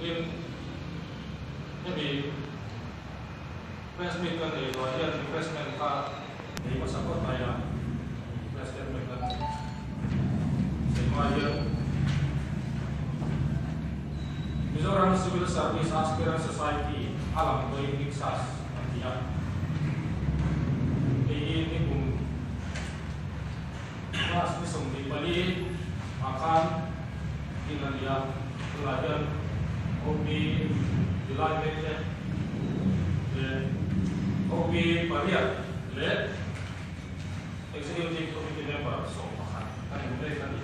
Tin, hemi press meet kan neih ruah hian refreshment kha nei hmasa phawt mai a, refreshment kan sawi hma hian Mizoram Civil Service Aspirant Society a lang tawhin Mixas an ti a, hei hi nikum Class ni 24 ah khan din a ni a, tunah hian OP July mek te leh OP pariat leh Executive Committee member 11 kan awm mek a ni.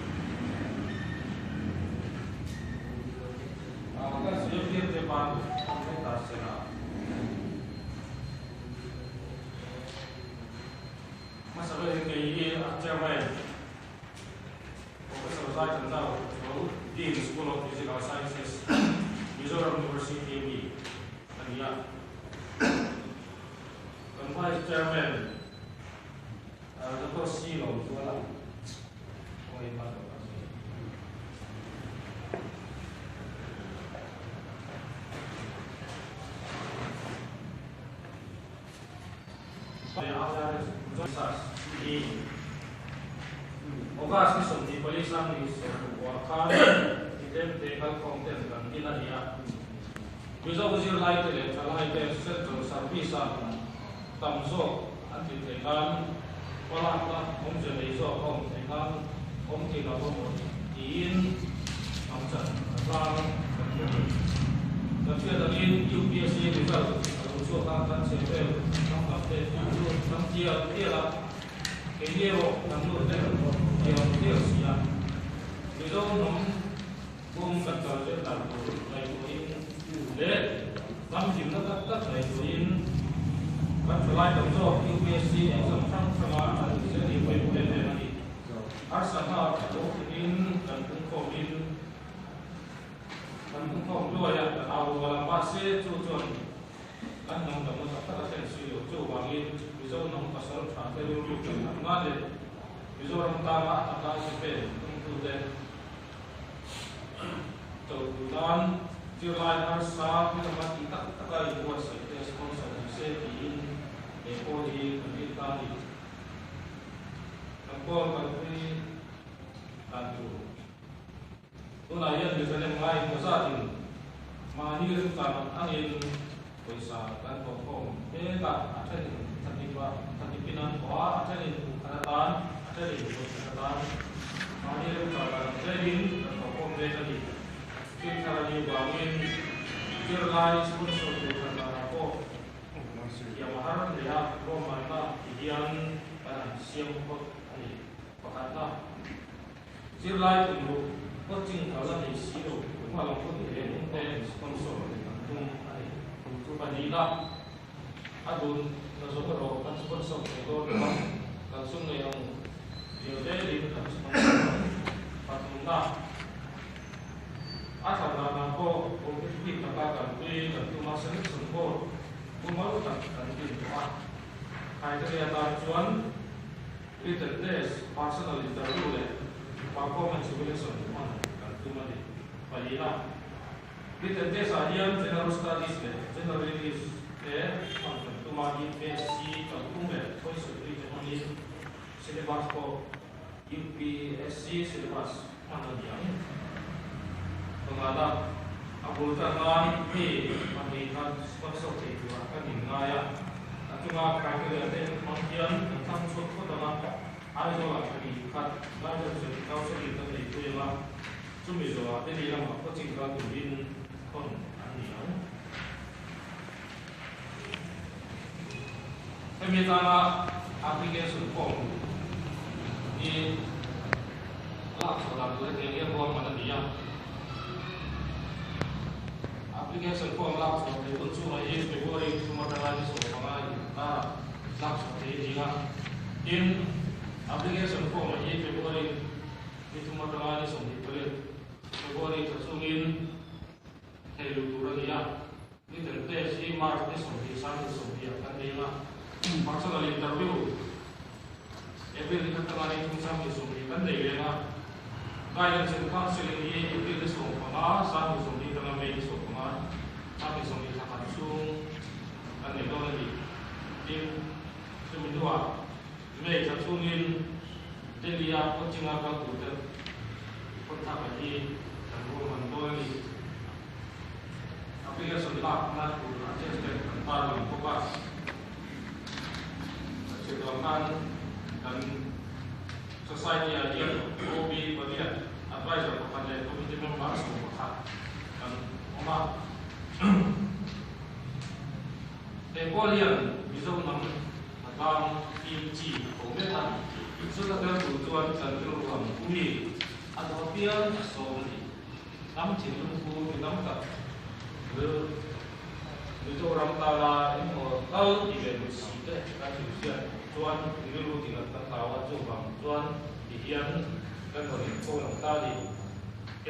Kan zirtirte ban an mek ta sela. Hmasa ber kei hi a chairman Professor Zai Thandau Patrol, Dean School of Physical Sciences, Mizoram University a mi a ni a. Kan Vice Chairman Doctor C Lo Zuala kawngin hma tawh a ni. August ni 24 sang ni 60 khan mitlem te kalkhawm ten kan din a ni a. Mizo zirlai te leh thalai te Central Service a tam zawk an tih theih nan hmalakna awmze nei zawk a awm theih nan awm thei lo emaw tiin ang chan a tlang kan hria a ni. Kan hriat angin UPSC result a lo chhuak a, kan chhe vel ram lam te an lut tam tial tial a, keini erawh kan lut vel tial tial si a. Mizo hnam kawng kan kal zel dan tur ngaihtuahin leh hnam hlimna tak tak ngaihtuahin kan thalai tam zawk UPSC exam hrang hranga an inzir ni pawimawh em em a ni. Harsatna a lo thlengin kan pungkhawmin kan pungkhawm hluai a, kan au rual a, mahse chu chuan kan hnam damna tak tak a thlen si lo. Chuvangin Mizo hnam pasal tha te rilru kan hnam ngan leh Mizoram tana a taka ke pen tumtute cho duh nan zirlai harsa helama tih tak taka inbuatsaih te sponsor ni se tiin he pawl hi kan rin ta a ni. Kan pawl kalpui dan tur. Tunah hian Jerusalem ngai maw zatin mahni remchan angin pawisa kan thawhkhawm mek a, a thenin thatipin an thawh a, a thenin khuhkhan atan, a thenin pawisa atan mahni remchan dan ang zelin kan thawhkhawm mek a ni. Thil thar a nih vangin zirlai sponsor tur hran danah pawh thiam a har hle a, ruahmanna ti hian kan han siam phawt a ni. Pakhatna. Zirlai tum ruh coaching kal a nei si lo, hma lam hun leh nung te sponsor kan tum a ni. Chu pahnihna a dun na zawng erawh kan sponsor thei dawn lo a, kan sum nei ang dial zelin kan sponsor ang. Pathumna a that danah pawh competitive taka kan tui kan tum a, selection board mumal tak kan din tawh a, criteria tan chuan Written test, personal interview leh performance evaluation hman kan tum a ni. Palina, Written test ah hian General Studies leh General English te hman kan tum a, UPSC kalphung leh Choice te hmangin syllabus pawh UPSC syllabus hman a ni ang. Pangana, A bul tan nan mi pahnih khat sponsor thei turah kan inngai a, a chunga criteria te hmang hian kan thlang chhuak phawt ang a, Aizawlah thla khat guidance leh counselling kan nei pui ang a, chumi zawhah Delhi lamah coaching kal turin thawn an ni ang. Hemi atana application form hi lak chhuah dan tur hetiang hian ruahman a ni a. Application form lak chhuah theih hun chhungah hi February thum atanga ni 15 inkarah lak chhuah theih a ni a. Tin, application form hi February ni thum atanga ni 28 February thla chungin thei luh tur a ni a. Written test hi March ni 20 sang ni 20 ah kan nei ang a. Personal interview April ni khat tanga ni thum sang ni 20 kan nei leng a. Guidance and counselling hi April ni 15 sang ni 20 tanga May. May ni 15, thla ni 20 thla khat chhung kan nei dawn a ni. Tin, chumi hnuah May thla chhungin Delhi-a coaching-a kal turte contact-a hi kan ruahman dawn a ni. Application lakna tur attachment kan tarlang bawk a. Chutiang khan kan Society-ah hian OB pariat, Adviser pakhat leh Committee member 11 kan awm a. He pawl hian Mizo hnam hnatlang team chi a ko mek a. Chuta tel tur chuan kan rilru ang umi a duh apiang a sawm a ni. Hnam thinlung pu mi tam tak rilru Mizoram tana engmaw kal ti ve duh si te kan inhriat chuan rilru tingat kan hlau a, chuvang chuan ti hian kan rawn inpho lang ta a ni.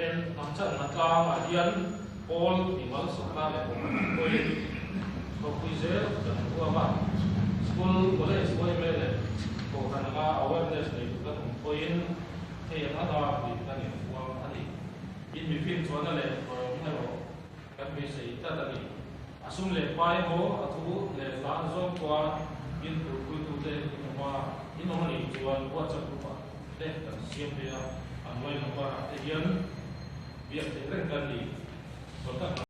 En hnam chhanna tlangah hian pawl mimal sawrkar leh kohhran an pawhin thawkpui zel kan huam a, school, college, yma leh kohhran anga awareness nei duh kan awm pawhin hei ang anga puih kan inhuam a ni. In mifim chuanna leh rawng erawh Kan beisei tlat a ni. A sum leh pai emaw, a thu leh hla zawng pawha in turpuitute in awm a, in awm a nih chuan WhatsApp group-ah te kan siam ve a, a hnuai number-ah te hian biak theih reng kan ni. Contact number.